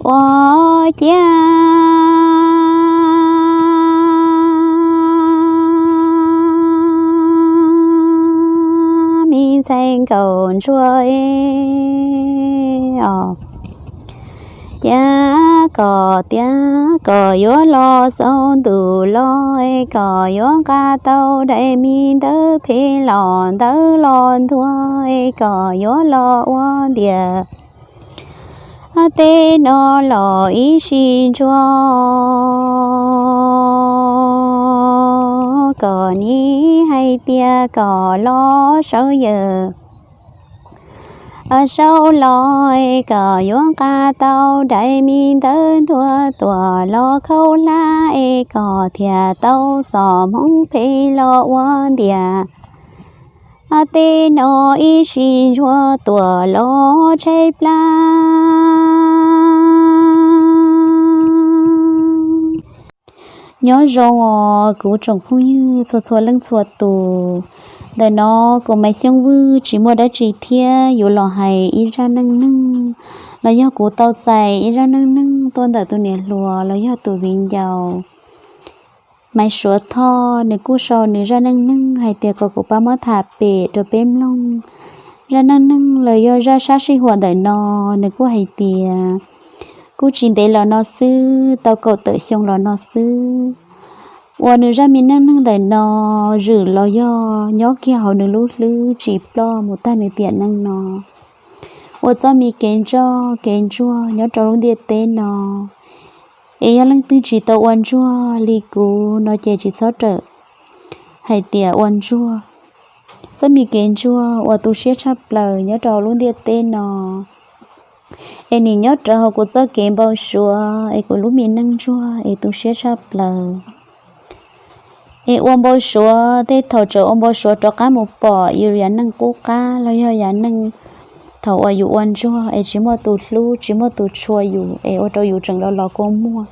Puas ciaj, me ntxhais nkauj ntsuag os, cia kom tiag kom yuav los xaus ntuj los, kom yuav nqa tau daim me ntawv phem los ntawv los ntuag, kom yuav los ua ntiag tej no los ib sim ntsuag. Kom nim hais tias kom los sawv yawm sau los, kom yuav nqa tau daim me ntawv ntuag tuaj los khaub hlab, kom thiaj tau txoj hmoov phem los ua ntiag tej no ib sim ntsuag tuaj los tshaib plab. Nyob zoo os kuv tsoom phooj ywg txhua txhua leej txhua tus. Ntawm no kuv Maiv Xyooj Vwj tsis muaj dab tsi thiab yuav los hais ib zaj neej neeg, los yog kuv tau txais ib zaj neej neeg tuaj ntawm tus niam hluas los yog tus viv ncaus Maiv Suav Thoj, nws kuj sau nws zaj neej neeg hais tias kom kuv pab muab tham pem rau peb mloog. Zaj neej neeg los yog zaj sab sij huam ntawm no, nws kuj hais tias kuj tsis ntev los no xwb, tau kaum tawm xyoo los no xwb, uas nws zaj me neej neeg ntawm no zwm los yog nyob kiag hauv nws lub hlwb tsis ploj mus tag nws tiam neej no, ua txoj me kev ntsoj kev ntsuag nyob rau lub ntiaj teb no. Es yog leej twg tsis tau ua ntsuag li kuv no ces tsis txhob rawm hais tias ua ntsuag. Txoj me kev ntsuag uas tu siab tshaj plaws nyob rau lub ntiaj teb no, es nim nyob rawv hauv kuv txoj kev npau suav es kuv lub me neej ntsuag es tu siab tshaj plaws. Es ua npau suav tej thaum tseem ua npau suav rov qab mus pom yus yav neej qub qab los yog yav neej thaum uas yus ua ntsuag es tsis muaj tus hlub tsis muaj tus tshua yus es ua rau yus tseem los los kua muag.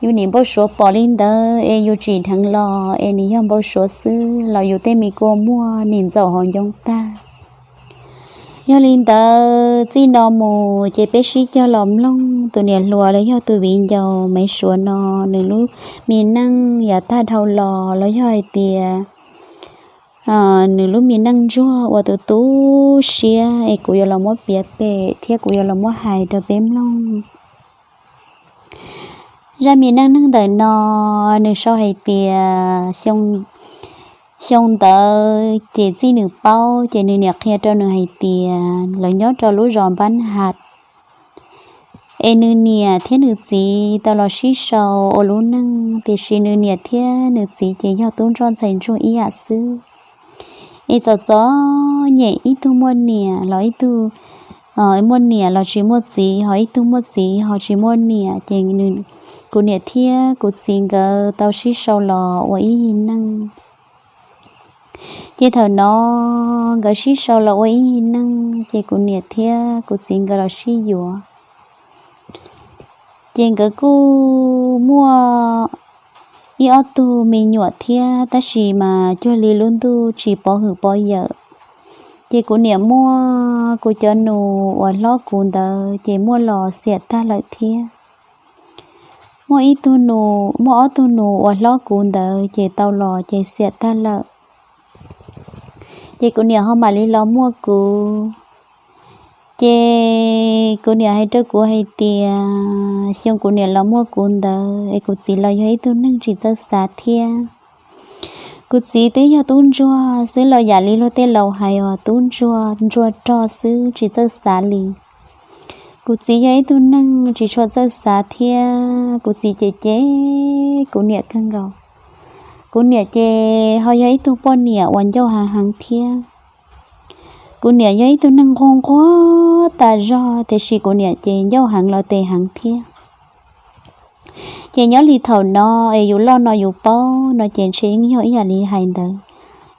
Yus nim npau suav pom li ntawd es yus tsim dheev los es nim yog npau suav xwb los yus tej me kua muag nim ntxaum hauv ncoo tag. Yog li ntawd txij no mus ces peb sib cog los mloog tus niam hluas los yog tus viv ncaus Maiv Suav no, nws lub me neej yav tag dhau los los yog hais tias nws lub me neej ntsuag uas tu tu siab es kuv yuav los muab piav pem thiab kuv yuav los muab hais rau peb mloog. Zaj me neej neeg ntawm no nws sau hais tias xyoo ntawd ces txij nws paub ces nws niam qhia rau nws hais tias lawv nyob rau lub zos Npab Has. Es nws niam thiab nws txiv tau los sib sau ua lub neej, tiam sis nws niam thiab nws txiv ces yog tub ntsoj ntxhais ntsuag ib yam xwb. Es txom txom nyem ib tug muaj niam los ib tug muaj niam los tsis muaj txiv, ho ib tug muaj txiv ho tsis muaj niam, ces kuv niam thiab kuv txiv nkawd tau sib sau los ua ib yig neej. Ces thaum no nkawd sib sau los ua ib yig neej ces kuv niam thiab kuv txiv nkawd los sib yuav. Ces nkawd kuj muaj ib ob tug me nyuam thiab, tab sis mas cuag li lub ntuj tsis pov hwm pov yawm. Ces kuv niam muaj kuv cov nus uas hlob kuv ntawd ces muaj los xiam tag lawm thiab. Muaj ib tug nus, muaj ob tug nus uas hlob kuv ntawd ces tau los ces xiam tag lawm. Ces kuv niam ho mam li los muaj kuv. Ces kuv niam hais rau kuv hais tias xyoo kuv niam los muaj kuv ntawd es kuv txiv los yog ib tug neeg tsis txawj xav thiab. Kuv txiv twb yog tub ntsuag xwb los yam li luag tej laus hais os, tub ntsuag ntsuag rog xwb tsis txawj xav li. Kuv txiv yog ib tug neeg tsis tshua txawj xav thiab kuv txiv cem cem kuv niam kawg nkaus. Kuv niam ces ho yog ib tug poj niam uas ncauj heev heev thiab. Kuv niam yog ib tug neeg nquag nquag tas zog, tiam sis kuv niam ces ncauj heev los tes heev thiab. Ces nyob li thaum no es yus loj no yus paub no ces ntshe yeej yog ib yam li hais ntawd.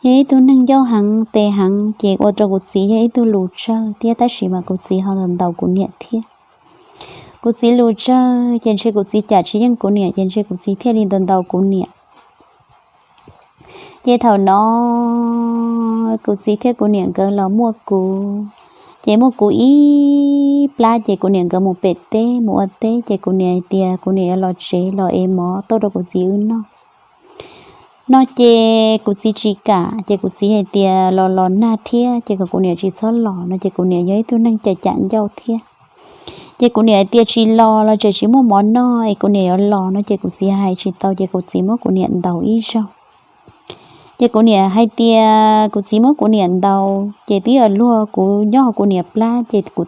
Yog ib tug neeg ncauj heev tes heev ces ua rau kuv txiv yog ib tug lus tsawg thiab, tab sis mas kuv txiv ho ntaus kuv niam thiab. Kuv txiv lus tsawg ces ntshe kuv txiv cam tsis yeej kuv niam ces ntshe kuv txiv thiaj li ntaus ntaus kuv niam. Ces thaum no kuv txiv thiab kuv niam nkawd los muaj kuv, Ces muab kuv ib plab ces kuv niam nkawd mus pem teb mus ua teb, ces kuv niam hais tias kuv niam yuav los tsev los ev mov tuaj rau kuv txiv wb noj. No ces kuv txiv tsis kam, ces kuv txiv hais tias los los nag thiab ces kom kuv niam tsis txhob los no, ces kuv niam yog ib tug neeg cam cam ncauj thiab. Ces kuv niam hais tias tsis los los tseem tsis muaj mov noj es kuv niam yuav los no, ces kuv txiv hais tsis tau, ces kuv txiv muab kuv niam ntaus ib zaug. Ces kuv niam hais tias kuv txiv muab kuv niam ntaus ces twb yuav luag kuv nyob hauv kuv niam plab, ces kuv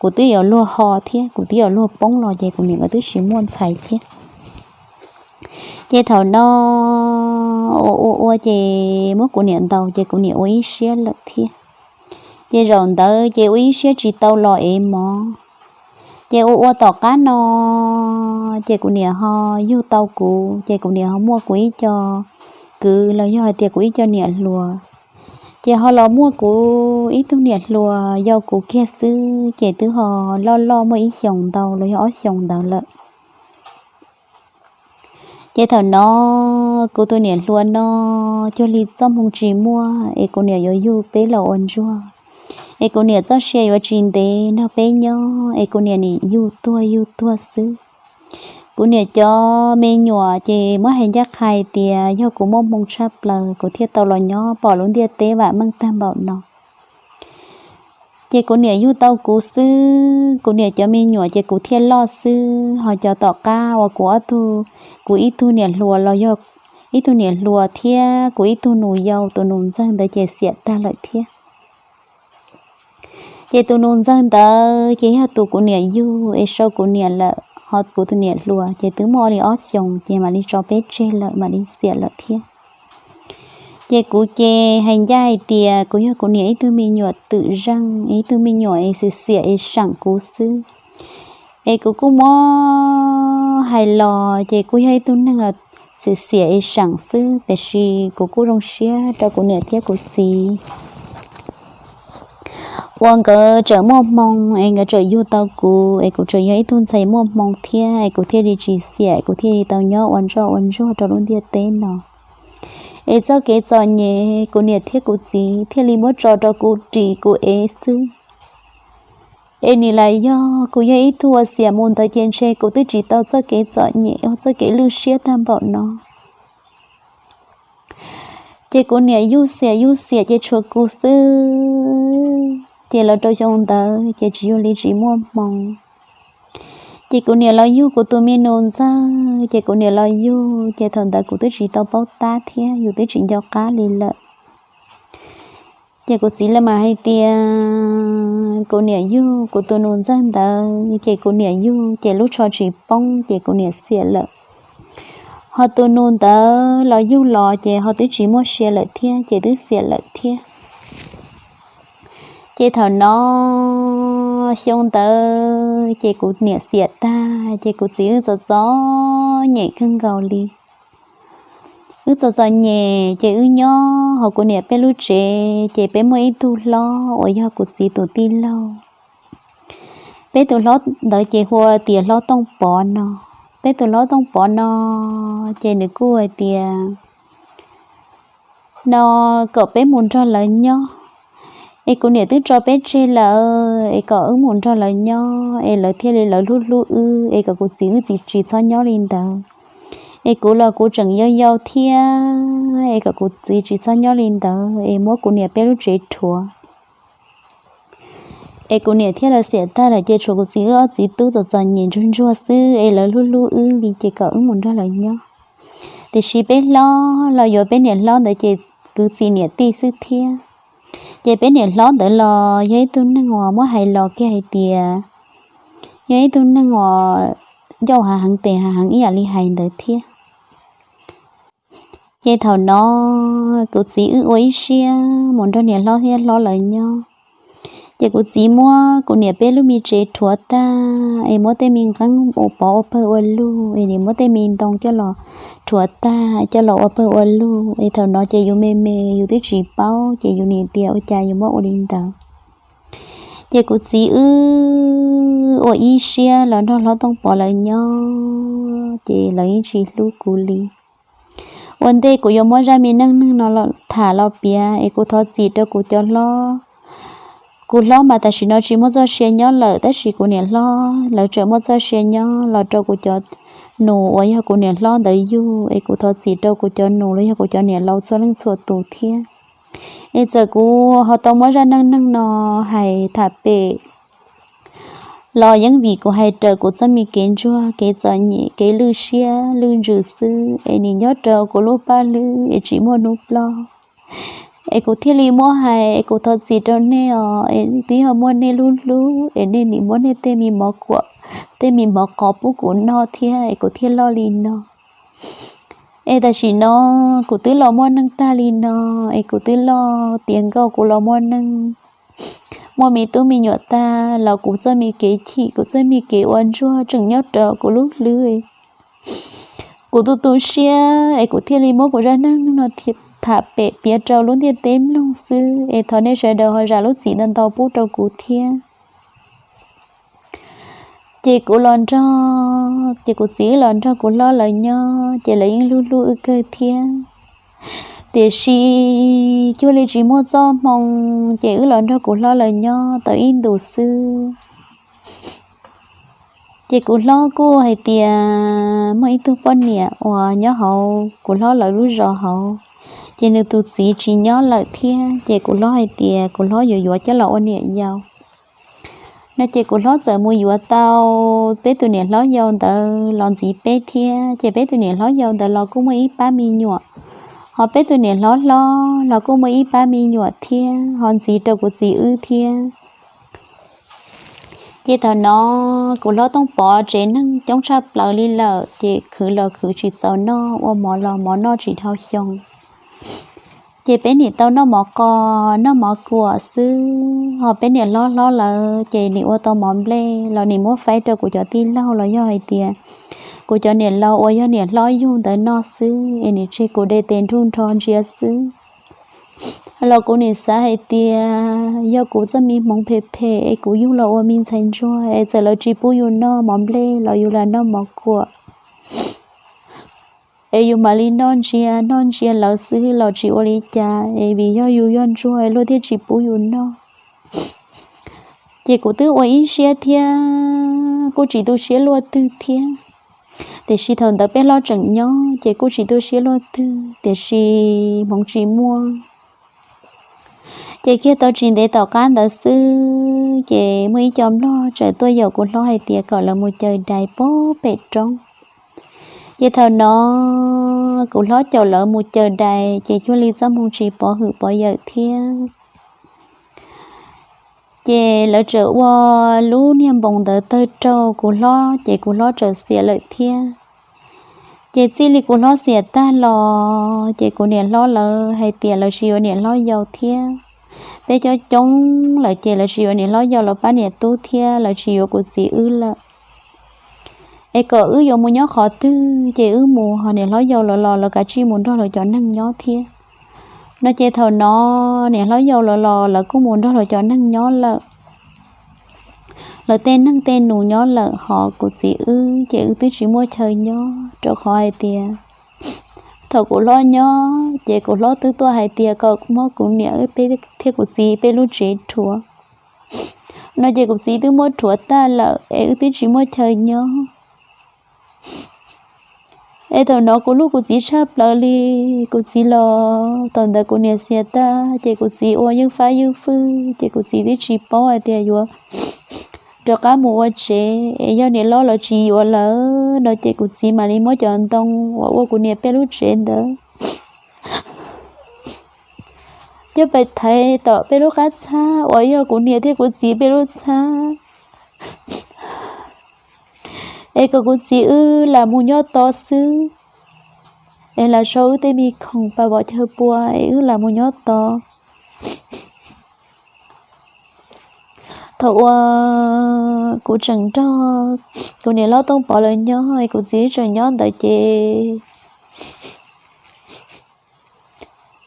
twb yuav luag ho thiab, kuv twb yuav luag poob los, ces kuv niam nkawd twb tsis muaj ntxhais thiab. Ces thaum no ua ua ua ces muab kuv niam ntaus ces kuv niam ua ib siab lawm thiab. Ces zaum ntawd ces ua ib siab tsis tau los ev mov. Ces ua ua tom qab no ces kuv niam ho yug tau kuv, ces kuv niam ho muaj kuv ib co kwv los yog hais tias kuv ib co niam hluas. Ces ho los muaj kuv ib tug niam hluas yau kuv kiag xwb, ces twb ho loj loj muaj ib xyoos ntau los yog ob xyoos ntawd lawm. Ces thaum no kuv tus niam hluas no cuag li txoj hmoo tsis muaj es kuv niam yuav yug peb los ua ntsuag, es kuv niam txoj sia yuav tsis ntev nrog peb nyob, es kuv niam nim yug tuag yug tuag xwb. Kuv niam cov me nyuam ces muab hais ncaj qha tias yog kuv muaj hmoo tshaj plaws kuv thiaj tau los nyob pom lub ntiaj teb vam meej tag npaum no. Ces kuv niam yug tau kuv xwb, kuv niam cov me nyuam ces kuv thiaj loj xwb, ho cov tom qab uas kuv ob tug, kuv ib tug niam hluas los yog ib tug niam hluas thiab kuv ib tug nus yau, tus nus ntxawg ntawd ces xiam tag lawm thiab. Ces tus nus ntxawg ntawd ces yog tus kuv niam yug es sau kuv niam lawm, ho kuv tus niam hluas ces twb muaj li ob xyoos ces mam li tso peb tseg lawm, mam li xiam lawm thiab. Ces kuv ces hais ncaj hais tias kuv yog kuv niam ib tug me nyuam twm zeej, ib tug me nyuam es xiam xiam es seem kuv xwb. Es kuv kuj muab hais los ces kuj yog ib tug neeg xiam xiam es seem xwb, tiam sis kuv kuj zoo siab rau kuv niam thiab kuv txiv uas nkawd tseem muaj hmoo es nkawd tseem yug tau kuv, es kuv tseem yog ib tug ntxhais muaj hmoo thiab, es kuv thiaj li tsis xiam, kuv thiaj li tau nyob ua ntsoj ua ntsuag rau lub ntiaj teb no. Es txoj kev txom nyem kuv niam thiab kuv txiv thiaj li muab tso rau kuv ris kuv ev xwb. Es nim lam yog kuv yog ib tug uas xiam mus ntawd ces ntshe kuv twb tsis tau txoj kev txom nyem ua txoj kev lwj siab tag npaum no. Ces kuv niam yug xiam yug xiam ces tshuav kuv xwb. Ces los rau xyoo ntawd ces tsis yog li tsis muaj hmoo. Ces kuv niam los yug kuv tus me nus ntxawg, ces kuv niam los yug ces thaum ntawd kuv twb tsis tau paub tab thiab yus twb tsis nco qab li lawm. Ces kuv txiv lawv mas hais tias kuv niam yug kuv tus nus ntxawg ntawd ces kuv niam yug ces lub tsho tsis poob ces kuv niam xiam lawm. Ho tus nus ntawd los yug los ces ho twb tsis muaj sia lawm thiab ces twb xiam lawm thiab. Ces thaum no xyoo ntawd ces kuv niam xiam tag ces kuv txiv wb txom txom nyem kawg nkaus li. Wb txom txom nyem ces wb nyob hauv kuv niam peb lub tsev ces peb muaj ib tug hlob uas yog kuv txiv tus tij laug. Peb tus hlob ntawd ces hu tias hlob Tooj Pov no. Peb tus hlob Tooj Pov no ces nws kuj hais tias no kom peb mus nrog lawv nyob, es kuv niam twb tso peb tseg lawm es kom wb mus nrog lawv nyob es lawv thiaj li lawv hlub hlub wb es kom kuv txiv wb txiv tsis txhob nyob li ntawd. Es kuv los kuv tseem yau yau thiab es kom kuv txiv tsis txhob nyob li ntawd es muab kuv niam peb lub tsev rhuav. Es kuv niam thiab lawv xiam tag lawm ces tshuav kuv txiv wb ob txiv tub txom txom nyem ntsuag ntsuag xwb es lawv hlub hlub wb li ces kom wb mus nrog lawv nyob. Tiam sis peb hlob los yuav peb niam hlob ntawd ces kwv txiv niam tij xwb thiab. Ces peb niam hlob ntawd los yog ib tug neeg uas muab hais los kiag hais tias yog ib tug neeg uas ncauj hav heev tes hav heev ib yam li hais ntawd thiab. Ces thaum no kuv txiv wb ua ib siab mus nrog niam hlob thiab hlob lawv nyob. Ces kuv txiv muab kuv niam peb lub me tsev rhuav tag es muab tej me nqeeb ua pov ua pawg ua lug es nim muab tej me ntoo coj los rhuav tag coj los ua pawg ua lug es thaum no ces yus me me yus twb tsis paub ces yus nim tias ua cas yus muab ua li ntawd. Ces kuv txiv wb ua ib siab los nrog hlob Tooj Pov lawv nyob ces lawv yeej tsis hlub kuv li. Ua ntej kuv yuav muab zaj me neej neeg no los tham los piav es kuv thov txim rau kuv cov hlob Kuv hlob mas tam sim no tsis muaj txoj sia nyob lawm, tab sis kuv niam hlob lawv tseem muaj txoj sia nyob los rau kuv cov nus uas yog kuv niam hlob ntawd yug, es kuv thov txim rau kuv cov nus los yog kuv cov niam laus txhua leej txhua tus thiab. Es txawm kuv ho tau muab zaj neej neeg no hais tham pem los yeej vim kuv hais raws kuv txoj me kev ntsuag, kev txom nyem, kev lwj siab lwj ntsws xwb, es nim nyob rau kuv lub paj hlwb es tsis muaj hnub ploj. Es kuv thiaj li muab hais, es kuv thov txim rau nej os, es twb yog muaj nej lub hlub es nej nim muab nej tej me mov kuam, tej me mov qos pub kuv noj thiab es kuv thiaj loj li no. Es tam sim no kuv twb los muaj neej tag li no, es kuv twb loj tiav nkauj kuv los muaj neej, muaj me tub me nyuam tag los kuv txoj me kev chim, kuv txoj me kev ua ntsuag tseem nyob rau kuv lub hlwb. Kuv tu tu siab es kuv thiaj li muab kuv zaj neej neeg no tham pem piav rau lub ntiaj teb mloog xwb, es thov nej sawv daws ho zam lub txim ntau ntau pub rau kuv thiab. Ces kuv los nrog, ces kuv txiv wb los nrog kuv hlob lawv nyob, ces lawv yeej hlub hlub wb kawg thiab. Tiam sis cuag li tsis muaj txoj hmoo, ces wb los nrog kuv hlob lawv nyob tau ib ntus xwb. Ces kuv hlob kuj hais tias muaj ib tug poj niam uas nyob hauv kuv hlob lawv lub zos hauv, ces nws tus txiv tsis nyob lawm thiab, ces kuv hlob hais tias kuv hlob yuav yuav coj los ua niam yau no. Ces kuv hlob txawm mus yuav tau peb tus niam hlob yau ntawd los ntxiv peb thiab, ces peb tus niam hlob yau ntawd los kuj muaj ib pab me nyuam, ho peb tus niam hlob hlob los kuj muaj ib pab me nyuam thiab, ho ntxiv rau kuv txiv wb thiab. Ces thaum no kuv hlob Tooj Pov tsev neeg coob tshaj plaws li lawm, ces khwv los khwv tsis txaus noj, ua mov los mov noj tsis dhau xyoo. Ces peb nim tau noj mov qos noj mov kuam xwb, ho peb niam hlob hlob lawv ces nim ua tau mov nplej los nim muab faib rau kuv cov tij laug los yog hais tias kuv cov niam laus uas yog niam hlob yug ntawd noj xwb, es nim tseg kuv de tes nrug nrho ntsia xwb. Los kuv nim xav hais tias yog kuv txoj me hmoov phem phem es kuv yug los ua me ntxhais ntsuag es txawm lawv tsis pub yus noj mov nplej los yus lam noj mov kuam, es yus mam li noj ntsia noj ntsia lawv xwb los tsis ua li cas, es vim yog yus yog ntsuag luag thiaj tsis pub yus noj. Ces kuv twb ua ib siab thiab kuj tsis tu siab luaj twg thiab. Tiam sis thaum ntawd peb hlob tseem nyob ces kuj tsis tu siab luaj twg, tiam sis hmoov tsis muaj. Ces kiag tau tsis ntev tom qab ntawd xwb, ces muaj ib co nplog txawm tuaj yaum kuv hlob hais tias kom lawv mus caws dais pem roob. Ces thaum no kuv hlob caum lawv mus caws dais, ces cuag li txoj hmoo tsis pov hwm pov yawm thiab. Ces lawv txawm ua lub niag npoos ntawd tawg rau kuv hlob, ces kuv hlob txawm xiam lawm thiab. Ces txij li kuv hlob xiam tag los ces kuv niam hlob lawv hais tias lawv tsis yuav niam hlob yau thiab. Peb coob coob lawm ces lawv tsis yuav niam hlob yau los pab niam tub thiab, lawv tsis yuav kuv txiv wb lawm. Es kom wb yuav mus nyob qhov twg ces wb mus, ho niam hlob yau los los lawv kav tsij mus nrog lawv cov neeg nyob thiab no. Ces thaum no niam hlob yau los los lawv kuj mus nrog lawv cov neeg nyob lawm, lawv tej neeg tej nus nyob lawm, ho kuv txiv wb ces wb twb tsis muaj chaw nyob, rau qhov hais tias thaum kuv hlob nyob ces kuv hlob twb tuaj hais tias kom muab kuv niam thiab kuv txiv peb lub tsev rhuav no. Ces kuv txiv twb muab rhuav tag lawm es wb twb tsis muaj chaw nyob. Es thaum no kuv hlub kuv txiv tshaj plaws li. Kuv txiv los thaum ntawd kuv niam xiam tag ces kuv txiv ua yeej fab yeej fwj, ces kuv txiv twb tsis paub hais tias yuav rov qab mus ua tsev, es yog niam hlob los tsis yuav lawm no ces kuv txiv mam li muab cov ntoo uas ua kuv niam peb lub tsev ntawd coj pais thaiv tom peb lub qab txhab uas yog kuv niam thiab kuv txiv peb lub txhab, es kom kuv txiv wb lam mus nyob tod xwb, es lam sau wb tej me khoom pas vov chaw pua es wb lam mus nyob tod. Thaum uas kuv tseem nrog kuv niam hlob Tooj Pov lawv nyob es kuv txiv tseem nyob ntawd ces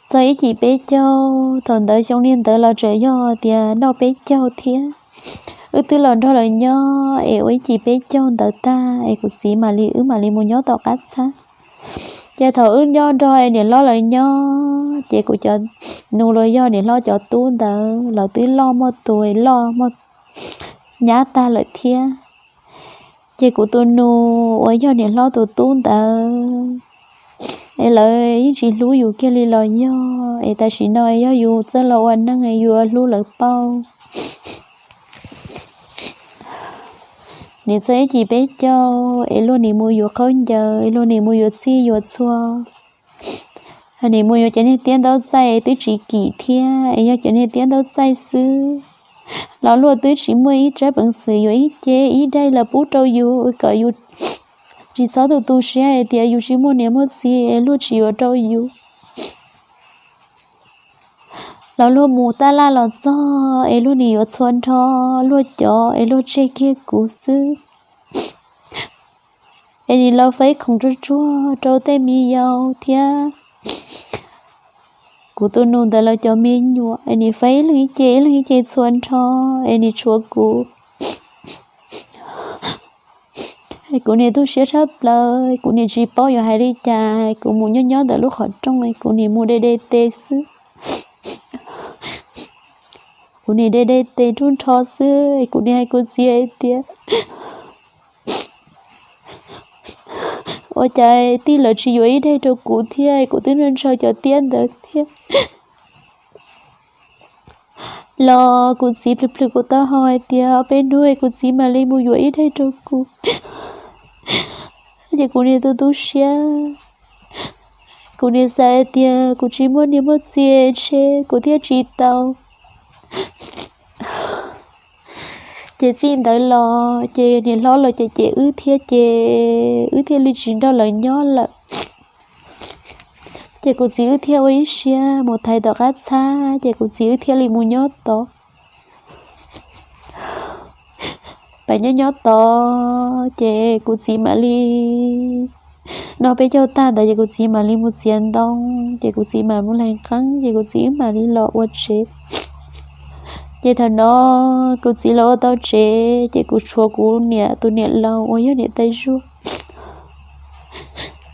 txog ib cim peb caug, thaum ntawd xyoo li ntawd los tseem yog tias noj peb caug thiab. Wb twb los nrog lawv nyob es ua ib cim peb caug ntawd tag es kuv txiv mam li, wb mam li mus nyob tom qab txhab. Ces thaum wb nyob nrog niam hlob lawv nyob ces kuv cov nus los yog niam hlob cov tub ntawd los twb loj muaj tus loj muaj nyab tag lawm thiab. Ces kuv tus nus uas yog niam hlob tus tub ntawd es lawv yeej tsis hlub yus kiag li los yog es tam sim no yog yus txawj los ua neej es yus yuav hlub lawv pauj. Nim txog ib cim peb caug es luag nim mus yuav khaub ncaws es luag nim mus yuav txhij yuav txhua, nim mus yuav cov niag tiab ntaub txaij es twb tsis kim thiab es yog cov niag tiab ntaub txaij xwb los luag twb tsis muaj ib rab peev xwm yuav ib ceg ib daim los pub rau yus kom yus tsis txhob tu tu siab hais tias yus tsis muaj niam muaj txiv es luag tsis yuav rau yus. Los luag mus taj laj los txog es luag nim yuav txhua nrho luag cov es luag tseg kiag kuv xwb. Es nim los faib khoom tsuag tsuag rau tej me yau thiab kuv tus nus ntawd lawv cov me nyuam es nim faib ib leeg ib ce ib leeg ib ce txhua nrho es nim tshuav kuv. Kuv nim tu siab tshaj plaws, kuv nim tsis paub yuav hais li cas, kuv mus nyob nyob ntawm lub qhov rooj kuv nim mus de de tes xwb. Kuv nim de de tes nruj nrho xwb, kuv nim hais kuv txiv hais tias ua cas tij lawv tsis yuav ib daim rau kuv thiab, kuv twb ntshaw ntshaw cov tiab ntawd thiab. Los kuv txiv plhws plhws kuv taub hau hais tias ob peb hnub kuv txiv mam li mus yuav ib daim rau kuv. Ces kuv nim tu tu siab, kuv nim xav hais tias kuv tsis muaj niam muaj txiv ntshe kuv thiaj tsis tau. Ces txij ntawd los ces niam hlob los cem cem wb thiab ces wb thiaj li tsis nrog lawv nyob lawm. Ces kuv txiv wb thiaj ua ib siab mus thaiv tom qab txhab ces kuv txiv wb thiaj li mus nyob tod. Pab nyob nyob tod ces kuv txiv mam li, noj peb caug tag ntawd ces kuv txiv mam li mus txiav ntoo, ces kuv txiv mam mus lees qeeb ces kuv txiv wb mam li los ua tsev. Ces thaum no kuv txiv los ua tau tsev ces kuv tshuav kuv niam tus niam laus uas yog niam tais Zuag.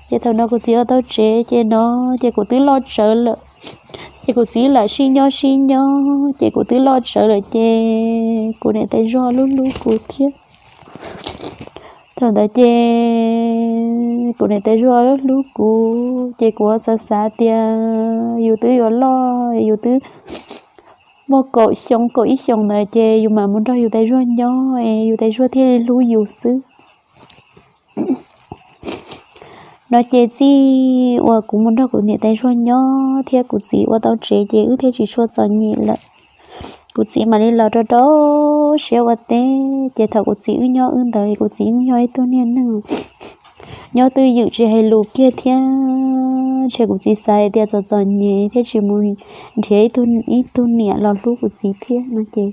Ces thaum no kuv txiv ua tau tsev ces no ces kuv twb loj tsawv lawm. Ces kuv txiv lam sib nyob sib nyob ces kuv twb loj tsawv lawm ces kuv niam tais Zuag hlub hlub kuv thiab. Thaum ntawd ces kuv niam tais Zuag hlub hlub kuv ces kuv xav xav tias yus twb yuav loj, yus twb muaj kaum xyoo kaum ib xyoos ntawd ces yus mam mus nrog yus tais Zuag nyob es yus tais Zuag thiaj li hlub yus xwb. No ces txij uas kuv mus nrog kuv niam tais Zuag nyob thiab kuv txiv ua tau tsev ces wb thiaj tsis tshua txom nyem lawm. Kuv txiv mam li los rau rau siab ua teb ces thaum kuv txiv wb nyob wb ntawd kuv txiv yeej yog ib tug niag neeg nyob twj ywm tsis hais lus kiag thiab ntshe kuv txiv xav hais tias txom txom nyem thiaj tsis mus nrhiav ib tug niam los hlub kuv txiv thiab no ces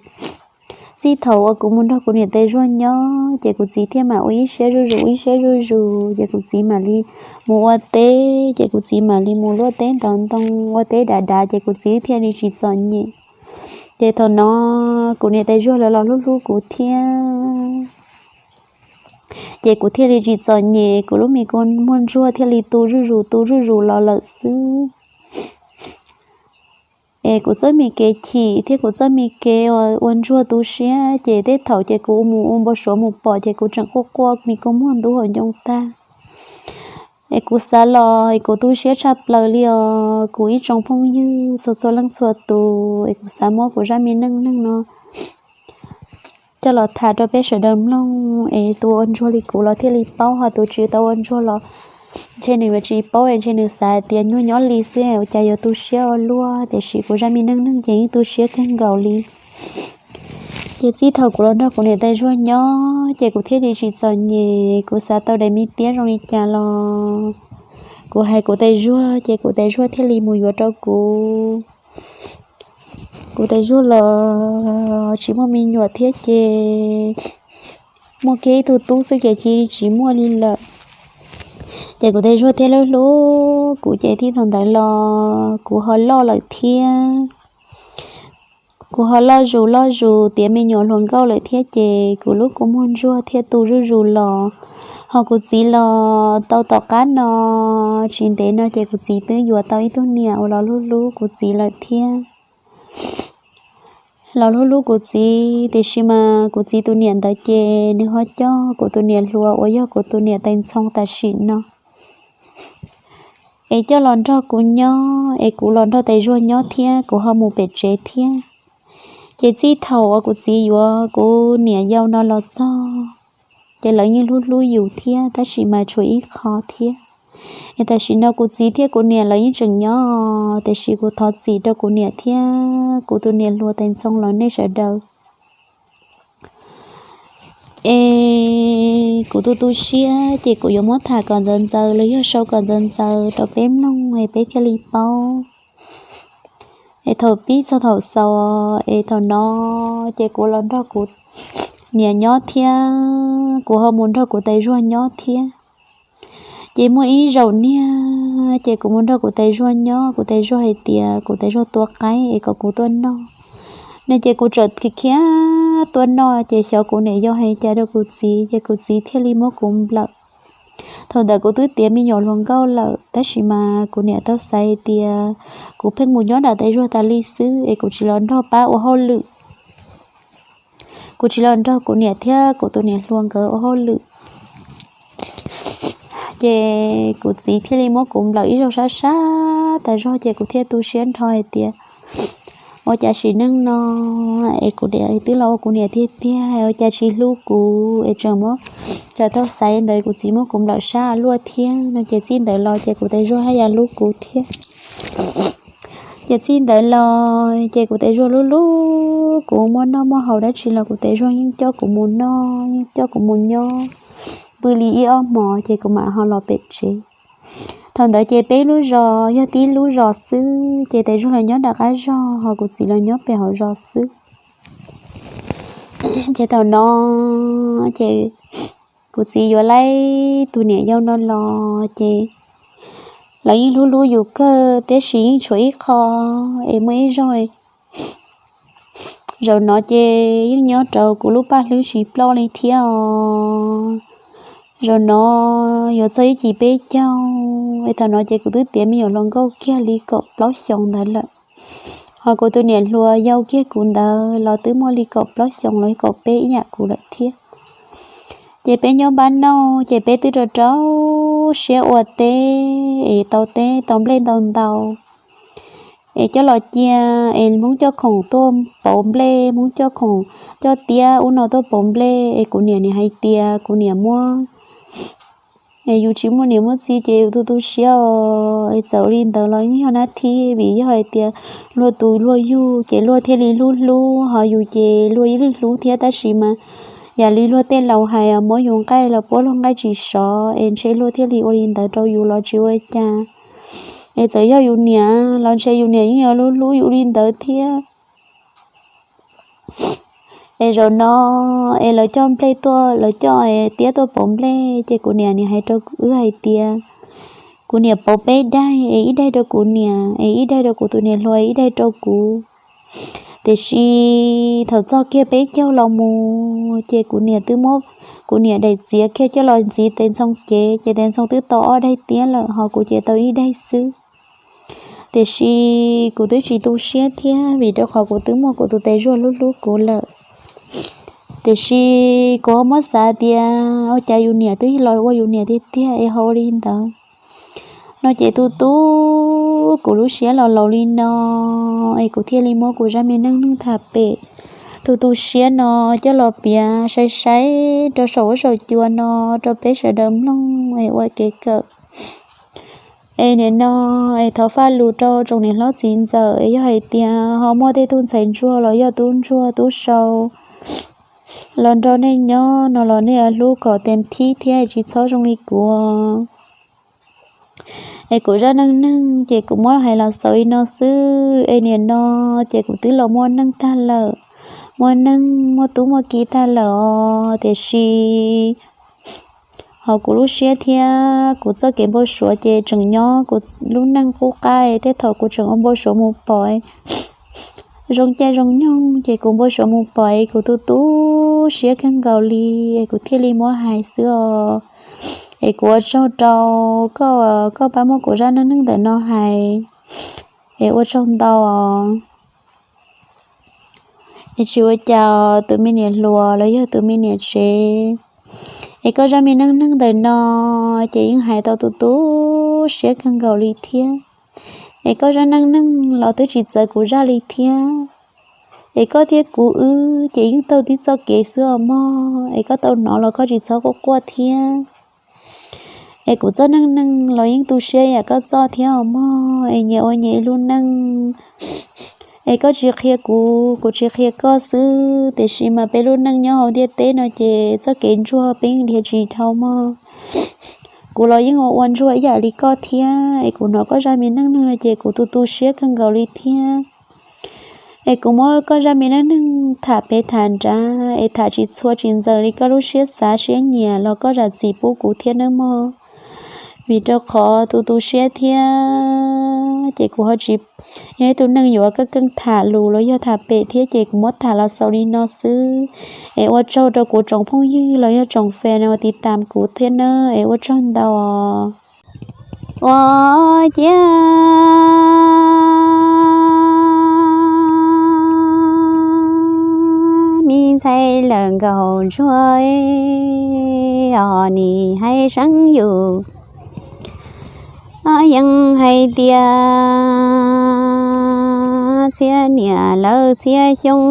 txij thaum uas kuv mus nrog kuv niam tais Zuag nyob ces kuv txiv thiaj mam ua ib siab zuj zus ib siab zuj zus ces kuv txiv mam li mus ua teb ces kuv txiv mam li mus luaj teb ntov ntoo ua teb dav dav ces kuv txiv thiaj li tsis txom nyem. Ces thaum no kuv niam tais Zuag lawv los hlub hlub kuv thiab ces kuv thiaj li tsis txom nyem, kuv lub me kua muag ntsuag thiaj li tu zuj zus tu zuj zus los lawm xwb. Es kuv txoj me kev chim thiab kuv txoj me kev ua ntsuag tu siab ces tej thaum ces kuv mus ua npau suav mus pom ces kuv tseem quaj quaj me kua muag ntub hauv ncoo tag. Es kuv xav los es kuv tu siab tshaj plaws li os kuv ib tsoom phooj ywg txhua txhua leej txhua tus es kuv xav muab kuv zaj me neej neeg no coj los tham rau peb sawv daws mloog es tus ua ntsuag li kuv los thiaj li paub, ho tus tsis tau ua ntsuag los ntshe nws yuav tsis paub es ntshe nws xav hais tias nyuag nyob li xwb ua cas yuav tu siab ua luaj, tiam sis kuv zaj me neej neeg ces yeej tu siab kawg nkaus li. Ces txij thaum kuv los nrog kuv niam tais Zuag nyob ces kuv thiaj li tsis txom nyem, kuv xav tau daim me tiab zoo li cas los kuv hais kuv tais Zuag ces kuv tais Zuag thiaj li mus yuav rau kuv. Kuv tais Zuag los tsis muaj me nyuam thiab ces muaj kiag ib tug tub xwb ces cia li tsis muaj li lawm. Ces kuv tais Zuag thiaj hlub hlub kuv ces txij thaum ntawd los kuv ho loj lawm thiab. Kuv ho loj zus loj zus tiav me nyuam hluas nkauj lawm thiab ces kuv lub kua muag ntsuag thiaj tu zuj zus los. Ho kuv txiv los tau tom qab no, tsis ntev no ces kuv txiv twb yuav tau ib tug niam uas los hlub hlub kuv txiv lawm thiab. Los hlub hlub kuv txiv, tiam sis mas kuv txiv tus niam ntawd ces nws ho coj kuv tus niam hluas uas yog kuv tus niam tais ntxhoo tam sim no es coj los nrog kuv nyob, es kuv los nrog tais zuag nyob thiab, kuv ho mus pem tsev thiab. Ces txij thaum uas kuv txiv yuav kuv niam yau no los txog, ces lawv yeej hlub hlub yus thiab, tab sis mas tshuav ib qho thiab. Es tam sim no kuv txiv thiab kuv niam lawv yeej tseem nyob, tiam sis kuv thov txim rau kuv niam thiab kuv tus niam hluas tais ntxhoo los nej sawv daws. Es kuv tu tu siab ces kuv yuav muab tham kom ntxaws ntxaws los yog sau kom ntxaws ntxaws rau peb mloog es peb thiaj li paub. Es thaum pib txog thaum xaus, es thaum no ces kuv los nrog kuv niam nyob thiab, kuv ho mus nrog kuv tais zuag nyob thiab. Ces muaj ib zaug niag ces kuv mus nrog kuv tais zuag nyob, kuv tais zuag hais tias kuv tais zuag tua qaib es kom kuv tuaj noj no, ces kuv txawm khiav tuaj noj, ces xyov kuv niam yau hais cas rau kuv txiv, ces kuv txiv thiaj li muab kuv nplawm. Thaum ntawd kuv twb tiav me nyuam hluas nkauj lawm, tab sis mas kuv niam tau xav hais tias kuv pheej mus nyob nram tais zuag tas li xwb es kuv tsis los nrog pab ua hauj lwm. Kuv tsis los nrog kuv niam thiab kuv tus niam hluas nkawd ua hauj lwm, ces kuv txiv thiaj li muab kuv nplawm ib zaug sab sab tas zog, ces kuv thiaj tu siab nrho hais tias ua cas sim neej no es kuv niam twb los ua kuv niam tiag tiag, ua cas tsis hlub kuv es tseem muab, txawm tau xaiv ntawd kuv txiv muab kuv nplawm sab luaj thiab no, ces txij ntawd los ces kuv tais zuag haj yam hlub kuv thiab. Ces txij ntawd los ces kuv tais zuag hlub hlub kuv, muaj noj muaj haus dab tsi los kuv tais zuag yeej coj kuv mus noj, yeej coj kuv mus nyob pw li ib ob hmos ces kuv mam ho los pem tsev. Thaum ntawd ces peb lub zos yog tib lub zos xwb, ces tais zuag los nyob nram qab zos ho kuv txiv los nyob pem hauv zos xwb. Ces thaum no ces kuv txiv yuav laib tus niam yau no los ces lawv yeej hlub hlub yus kawg, tiam sis yeej tshuav ib qho es muaj ib zaug, zaum no ces yeej nyob rau kuv lub paj hlwb tsis ploj li thiab os. Zaum no yuav txog ib cim peb caug, es thaum no ces kuv twb tiav me nyuam hluas nkauj kiag li kaum plaub xyoos ntawd lawm. Ho kuv tus niam hluas yau kiag kuv ntawd los twb muaj li kaum plaub xyoos los kaum peb ib yam kuv lawm thiab. Ces peb nyob npab nauj ces peb twb rau rau siab ua teb es tau teb tau nplej ntau ntau, es coj los cia, es Hmoob coj khoom tuaj pauv nplej, Hmoob coj khoom, coj tiab ub no tuaj pauv nplej, es kuv niam nim hais tias kuv niam muab, es yus tsis muaj niam muaj txiv ces yus tu tu siab os. Es txawm li ntawd los yeej yog nab thib, vim yog hais tias luag tus luag yug ces luag thiaj li hlub hlub, ho yus ces luag ib lwj hlub thiab, tab sis mas yam li luag tej laus hais, muab yus nqaij los puab luag nqaij tsis sov, es ntshe luag thiaj li ua li ntawd rau yus los tsis ua cas. Es txawm yog yus niam los ntshe yus niam yeej yuav hlub hlub yus li ntawd thiab. Es zaum no es lawv coj nplej tuaj, lawv coj tiab tuaj pauv nplej, ces kuv niam nim hais rau wb hais tias kuv niam pauv peb daim, es ib daim rau kuv niam, es ib daim rau kuv tus niam hluas, ib daim rau kuv. Tiam sis thaum txog kiag peb caug los mus ces kuv niam twb muab kuv niam daim txiav kiag coj los ntxiv tais ntxhoo cev, ces tais ntxhoo twb tau ob daim tiab lawm, ho kuv ces tau ib daim xwb. Tiam sis kuv twb tsis tu siab thiab, vim rau qhov kuv twb muaj kuv tus tais zuag hlub hlub kuv lawm. Tiam sis kuv ho muab xav tias ua cas yus niam twb los ua yus niam tiag tiag es ho ua li ntawd no, ces tu tu kuv lub siab los laus li no, es kuv thiaj li muab kuv zaj me neej neeg tham pem, tu tu siab no coj los piav sai sai rau saum huab saum cua no rau peb sawv daws mloog es ua kev kawm. Es nim no es thov faj lus rau tsoom niam hlob txiv ntxawm, es yog hais tias ho muaj tej tug ntxhais ntsuag los yog tub ntsuag tub sau los nrog nej nyob no los nej hlub kom tes thib thiab tsis txhob zoo li kuv. Es kuv zaj neej neeg ces kuv muab hais los xaus li no xwb. Es nim no ces kuv twb los muaj neej tag lawm, muaj neej muaj tub muaj ki tag lawm os, tiam sis hauv kuv lub siab thiab kuv txoj kev npau suav ces tseem nyob kuv lub neej qub qab. Tej thaum kuv tseem ua npau suav mus pom zoo caij zoo nyoog, ces kuv npau suav mus pom kuv tu tu siab kawg nkaus li, es kuv thiaj li muab hais xwb os. Es kuv ua tsaug rau koj, koj pab muab kuv zaj neej neeg ntawm no hais, es ua tsaug ntau os. Es tsis ua cas, tus me niam hluas los yog tus me niam tsev, es koj zaj me neej neeg ntawm no ces yeej hais tau tu tu siab kawg nkaus li thiab. Es koj zaj neej neeg los twb tsis txawv kuv zaj li thiab. Es koj thiab kuv wb ces yeej taug tib txoj kev xwb os mog, es koj tau hnov los koj tsis txhob quaj quaj thiab. Es kuv txoj neej neeg los yeej tu siab yam koj txoj thiab os mog, es nyias ua nyias ib lub neej. Es koj tsis qhia kuv, kuv tsis qhia koj xwb, tiam sis mas peb lub neej nyob hauv ntiaj teb no ces txoj kev ntsuag peb yeej dhia tsis dhau mog. Kuv los yeej ua ua ntsuag ib yam li koj thiab, es kuv hnov koj zaj me neej neeg no ces kuv tu tu siab kawg nkaus li thiab. Es kuv muab koj zaj me neej neeg tham pem tham nrad, es tham tsis txhua tsis ntxaws li koj lub siab xav siab nyiam los koj zam txim pub kuv thiab nawb mog. Vim rau qhov tu tu siab thiab ces kuv ho tsis yog ib tug neeg yuav keej keej tham lus los yog tham pem thiab, ces kuv muab tham los xaus li no xwb. Es ua tsaug rau kuv tsoom phooj ywg los yog tsoom fans uas tiv tam kuv thiab nawb, es ua tsaug ntau os. Ua ciav, mi ntxhais lawm nkaus ntsuag, os nim hais seeb yus yeej hais tias txhia niam lawv txhia xyoo,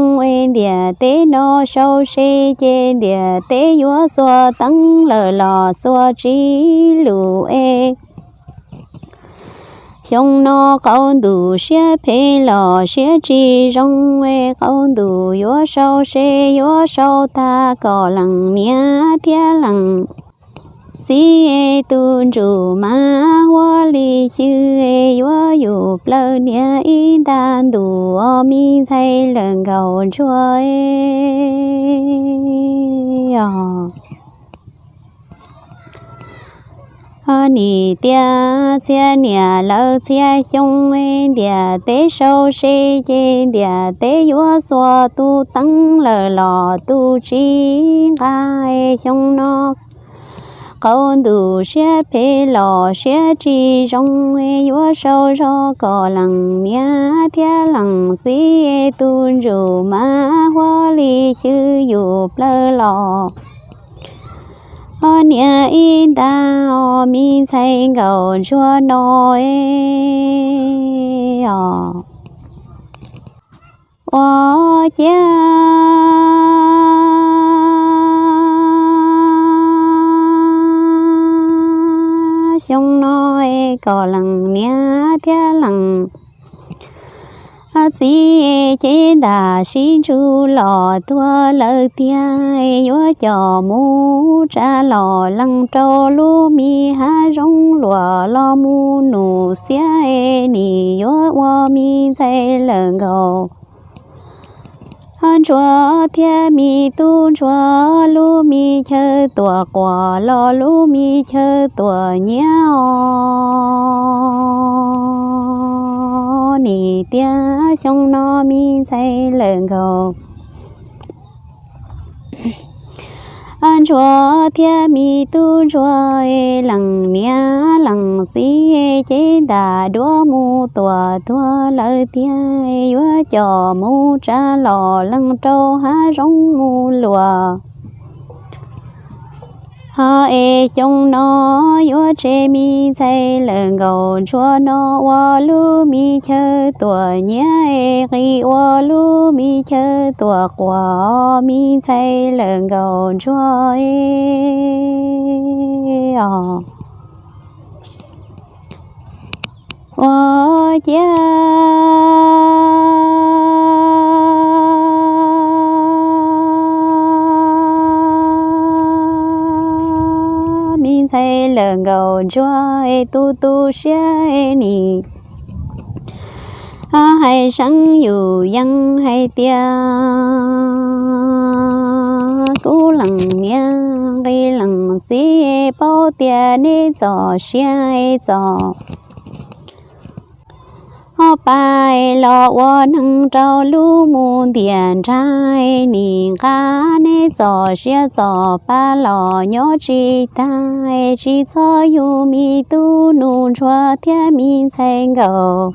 ntiam teb no sau se ces ntiam teb yuav xuas teeb lawm los xuas tsis lus es. Xyoo no qaug ntuj siab phem los siab tsis zoo, qaug ntuj yuav sau se yuav sau tag kom leej niam thiab leej txiv tus ntsum mas huab li xyw, yuav yus plaws niam ib nta ntus os mi ntxhais lawm nkaus ntsuag, os. Nim tias txhia niam lawv txhia xyoo, ntiam teb sau se ces ntiam teb yuav xuas tus teeb lawm los tus tsis nqa. Xyoo no qaug ntuj siab phem los siab tsis zoo, yuav sau zog kom leej niam thiab leej txiv tus ntsum mas huab li xyw yus plaws los niam ib nta os mi ntxhais nkaus ntsuag no, os. Ua ciav, xyoo no kom leej niam thiab leej txiv cev ntaj sib ntsuj los tuag lawm tiag, yuav coj mus tsa los leej rau lub me hav zoov luam los mus num xiab, nim yuav ua mi ntxhais lawm nkaus ntsuag thiab mi tub ntsuag, lub me chaw tuam quas los lub me chaw tuam nyiav os. Nim tias xyoo no mi ntxhais lawm nkaus ntsuag thiab mi tub ntsuag, leej niam leej txiv cev ntaj duab mus tuam tuag lawm tiag, yuav coj mus tsa los leej rau hav zoov mus luam. Ho es xyoo no yuav tseg mi ntxhais lawm nkaus ntsuag no ua lub me chaw tuam nyiav, qis ua lub me chaw tuam quas, mi ntxhais lawm nkaus ntsuag os. Ua ciav, mi ntxhais lawm nkaus ntsuag, tu tu siab nim hais seeb yus yeej hais tias kuv leej niam nqi leej txiv paub tias neb txoj sia txoj Nyob pab los ua neeg rau lub mus ntiam nraim, nim nqa neb txom siab txom pab los nyob tsis tag, tsis txhob yug me tub nus ntsuag thiab me ntxhais nkaus.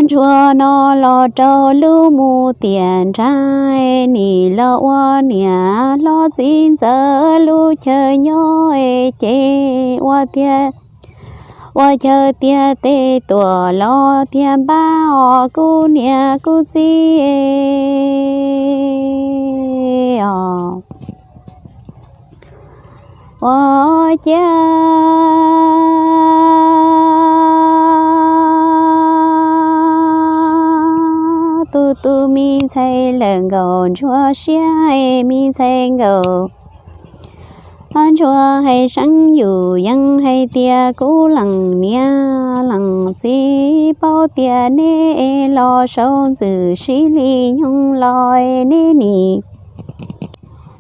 Ntsuag no los rau lub mus tiam nraim, nim los ua niam hlob txiv ntxawm lub chaw nyob ces ua tiag, ua chaw tiag tes tuam los tiag npab os kuv niam kuv txiv os. Ua ciav tus tus me ntxhais lawm nkaus ntsuag siab, me ntxhais nkaus ntsuag hais seeb yus yeej hais tias kuv lees niam lees txiv, paub tias neb los sau ntxwm sib li nyoog los neb nim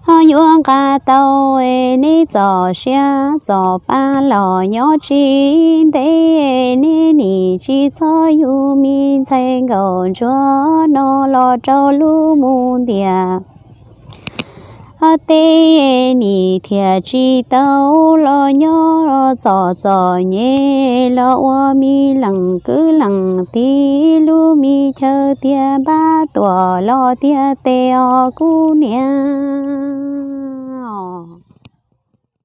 ho yuav nqa tau neb txom siab txom pab los nyob tsis ntev, neb nim tsis txhob yug me ntxhais nkaus ntsuag no los rau lub mus ntiam teb, nim thiaj tsis tau los nyob txom txom nyem los ua me lees kwv lees tij lub me chaw tiag npab tuam los tiag tes os kuv niam.